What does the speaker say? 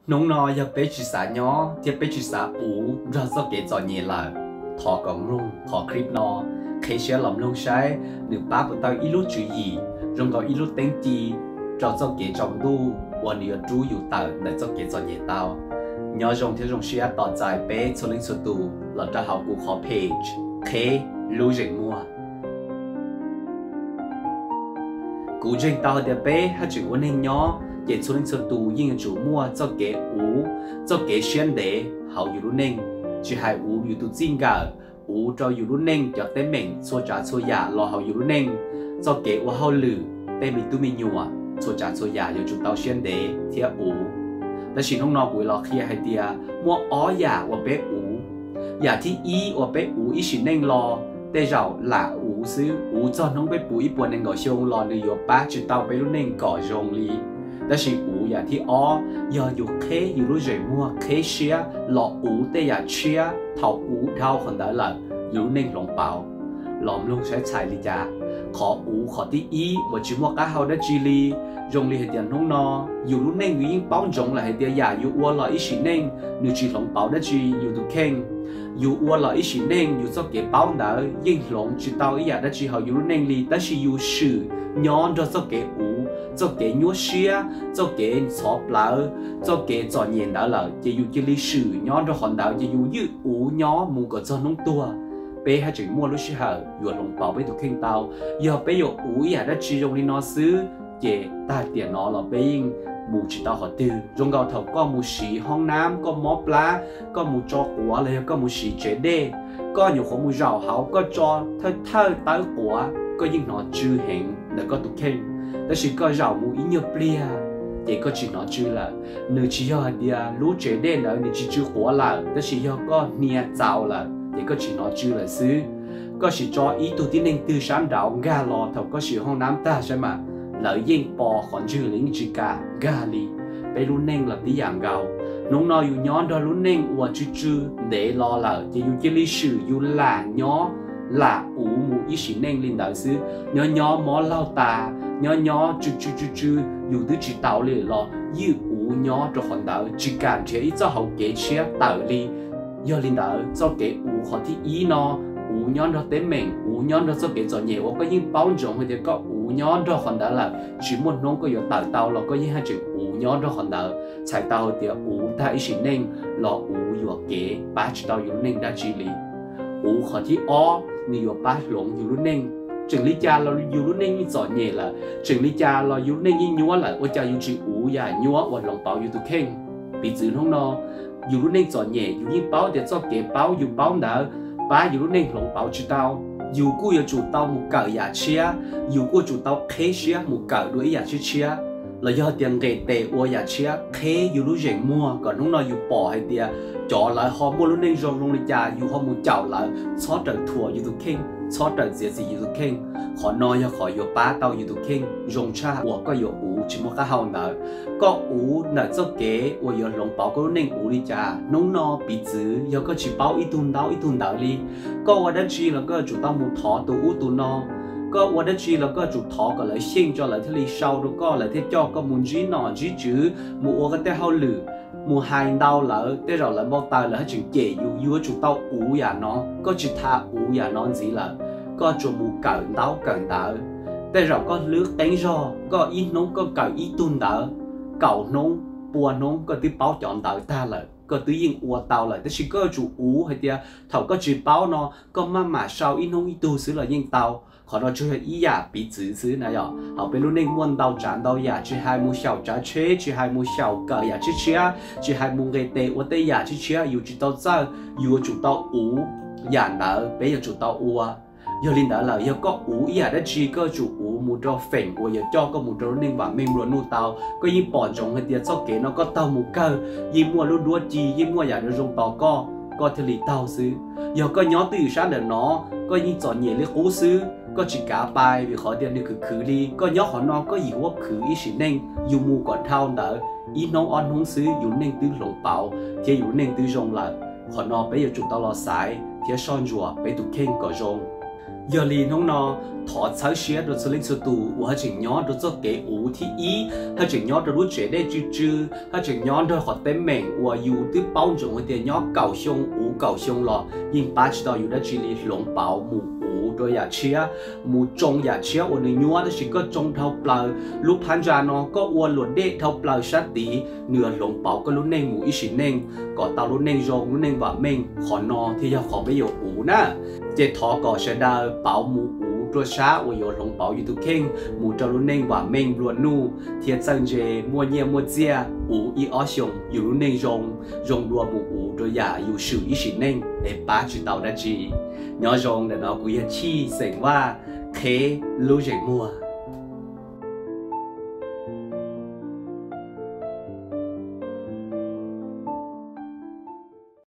Hnub no yog peb tsis xav nyob thiab peb tsis xav uv nrog txoj kev txom nyem lawm, thov kom mloog qhov clip no qheb siab los mloog saib nws pab puas tau ib lub tswv yim, zoo nkaus ib lub teeb ci rau txoj kev tsaus ntuj uas nws yuav rub yus tawm ntawm txoj kev txom nyem tau. Nyob zoo thiab zoo siab tos txais peb txhua leej txhua tus los rau hauv kuv qhov page Qheb Lub Zeem Muag. Kuv ntseeg tau hais tias peb haj tseem ua neeg nyob ces txhua leej txhua tus yeej yuav tsum muaj txoj kev uv, txoj kev siab ntev hauv yus lub neej, tsis hais uv yus tus txij nkawm, uv rau yus lub neej cov teeb meem txhua tsav txhua yam los hauv yus lub neej, txoj kev ua hauj lwm, tej me tub me nyuam, txhua tsav txhua yam yuav tsum tau siab ntev thiab uv. Tab sis hnub no kuv los qhia hais tias muaj ob yam uas peb uv. Yam thib ib uas peb uv ib sim neej los tej zaum lam uv xwb, uv txog hnub peb puv ib puas nees nkaum xyoo los nws yuav pab tsis tau peb lub neej kom zoo li. Tab sis uv yam thib ob yog yus qheb yus lub zeem muag qheb siab los uv tej yam tshiab, thaum uv dhau qhov ntawd lawm yus lub neej hloov pauv. Los mloog saib txhais li cas. Qhov uv qhov thib ib uas tsis muaj qab hau dab tsi li, zoo li hais tias hnub no yus lub neej yus yeej paub ntsoov lawm hais tias yam yus ua los ib sim neej nws tsis hloov pauv dab tsi yus tus kheej. Yus ua los ib sim neej yus txoj kev paub ntawd yeej hloov tsis tau ib yam dab tsi hauv yus lub neej li, tab sis yus swm nyob nrog txoj kev uv, txoj kev nyuaj siab, txoj kev ntxhov plawv, txoj kev txom nyem ntawd lawm ces yus cia li swm nyob nrog qhov ntawd ces yus ywj uv nyob mus kom txog hnub tuag. Peb haj tseem muaj lub sij hawm yuav hloov pauv peb tus kheej tau. Yog peb yuav uv ib yam dab tsi zoo li no xwb ces tag tiam no los peb yeej mus tsis tau qhov twg. Zoo nkaus thaum koj mus siv hoob nab, koj mob plab, koj mus tso quav los yog koj mus siv tsev dej, koj nyuam qhuav mus zaum hauv koj tso thawj thawj tawb quav koj yeej hnov tsw heev ntawm koj tus kheej. Tab sis koj zaum mus ib nyuag pliag ces koj tsis hnov tsw lawm. Nws tsis yog hais tias lub tsev dej ntawd nws tsis tsw quav lawm, tab sis yog koj hnia txaus lawm ces koj tsis hnov tsw lawm xwb. Koj sim tso ib tug tib neeg twg sab nraud nkag los thaum koj siv hoob nab tag saib mas, lawv yeej pos qhov ntswg los yeej tsis kam nkag li. Peb lub neej los tib yam nkaus. Hnub no yus nyob nrog lub neej uas tsw tsw ntev los lawm ces yus cia li swm yus lam nyob, lam uv mus ib sim neej li ntawd xwb. Nyob nyob mob laug tas, nyob nyob tsw tsw tsw tsw yus twb tsis tau li los ywj uv nyob rau qhov ntawd tsis kam nrhiav ib txoj hauv kev tshiab tawm li. Yog li ntawd txoj kev uv qhov thib ib no, uv nyob nrog teeb meem, uv nyob nrog txoj kev txom nyem uas koj yeej paub ntsoov hais tias koj uv nyob nrog qhov ntawd lawm, tsis muaj hnub koj yuav tawm tau los koj yeej haj tseem uv nyob nrog qhov ntawd, txhais tau hais tias uv tag ib sim neej los uv yuam kev pab tsis tau yus lub neej dab tsi li. Uv qhov thib ob nws yuav pab hloov yus lub neej. Tseem li cas los yus lub neej yeej txom nyem lawm, tseem li cas los yus lub neej yeej nyuaj lawm, ua cas yus tsis uv yam nyuaj uas hloov pauv yus tus kheej? Piv txwv hnub no yus lub neej txom nyem, yus yeej paub tias txoj kev paub yus paub ntawd pab yus lub neej hloov pauv tsis tau. Yus kuj yuav tsum tau mus kawm yam tshiab, yus kuj yuav tsum tau qheb siab mus kawm dua ib yam tshiab tshiab, los yog tias nqes tes ua yam tshiab qheb yus lub zeem muag kom hnub no yus pom hais tias cov lawv ho muaj lub neej zoo zoo li cas yus ho mus caum lawv, txhob rawm thuam yus tus kheej, txhob rawm txiav txim yus tus kheej. Qhov no yog qhov yuav pab tau yus tus kheej zoo tshaj uas koj yuav uv tsis muaj qab hau ntawd. Koj uv ntawm txoj kev uas yuav hloov pauv koj lub neej uv li cas. Hnub no piv txwv yog koj tsis paub ib tug ntaub ib tug ntawv li, koj ua dab tsi los koj yuav tsum tau mus thov tus ub tus no. Koj ua dab tsi los koj yuav tsum thov kom lawv xyeej tso lawv thiaj li sau rau koj, lawv thiaj coj koj mus ntsib nom ntsib tswv, mus ua koj tej hauj lwm, mus hais ntau lawv, tej zaum lawv npau taws lawv haj tseem cem yus. Yus yuav tsum tau uv yam no, koj tsis tas uv yam no ntxiv lawm, koj tsuas mus kawm ntaub kawm ntawv. Tej zaum koj hlwb qeeb zog, koj ib hnub koj kawm ib tug ntawv, kaum hnub pua hnub koj twb paub cov ntawv tag lawm, koj twb yeej ua tau lawm, tab sis koj yuav tsum uv hais tias thaum koj tsis paub no koj maj mam sau ib hnub ib tug xwb los yeej tau. Qhov no tsuas yog ib yam piv txwv xwb na yom. Hauv peb lub neej muaj ntau tsav ntau yam, tsis hais mus xyaum tsav tsheb, tsis hais mus xyaum kawm yam tshiab tshiab, tsis hais mus nqes tes ua tej yam tshiab tshiab, yus tsis tau txawj, yus yuav tsum tau uv yam ntawd peb yuav tsum tau ua. Yog li ntawd lawm yog koj uv ib yam dab tsi koj yuav tsum uv mus rau feem uas yuav coj koj mus rau lub neej vam meej nplua nuj tau. Koj yeej pom ntsoov hais tias txoj kev no koj taug mus kawg, yeej muaj lub duab ci, yeej muaj yam zoo tos koj, koj thiaj li taug xwb. Yog koj nyob twj ywm sab ntawm no, koj yeej txom nyem li qub xwb, koj tsis kav pais vim qhov tias nws khwv khwv li. Koj nyob qhov no koj yim huab khwv ib sim neej, yus mus kom dhau ntawd ib hnub ob hnub xwb yus neej twb hloov pauv thiab yus neej twb zoo lawm. Qhov no peb yuav tsum tau los xaiv thiab soj ntsuam peb tus kheej kom zoo. Yog li hnub no, thov txhawb siab rau txhua leej txhua tus uas haj tseem nyob rau txoj kev uv thib ib, haj tseem nyob rau lub tsev dej tsw tsw, haj tseem nyob nrog qhov teeb meem uas yus twb paub ntsoov hais tias nyob kaum xyoo uv kaum xyoo los yeej pab tsis tau yus dab tsi li. Hloov pauv mus uv rau yam tshiab, mus tsoo yam tshiab uas nws nyuaj tab sis koj tsoo dhau plaws. Lub phab ntsa no koj ua luam dej dhau plaws sab tid, nws yuav hloov pauv koj lub neej mus ib sim neej kom tau lub neej zoo, lub neej vam meej. Qhov no thiaj yog qhov peb yuav uv na. Ces thov kom sawv daws pauv mus uv rau sab uas yuav hloov pauv yus tus kheej mus rau lub neej vam meej nplua nuj thiab txawj ntse, muaj nyiaj muaj txiaj, uv ib ob xyoos yus lub neej zoo, zoo dua mus uv rau yam yus swm ib sim neej es pab tsis tau dab tsi. Nyob zoo, ntawm no kuv yog Chij xeem Vaj, qheb lub zeem muag.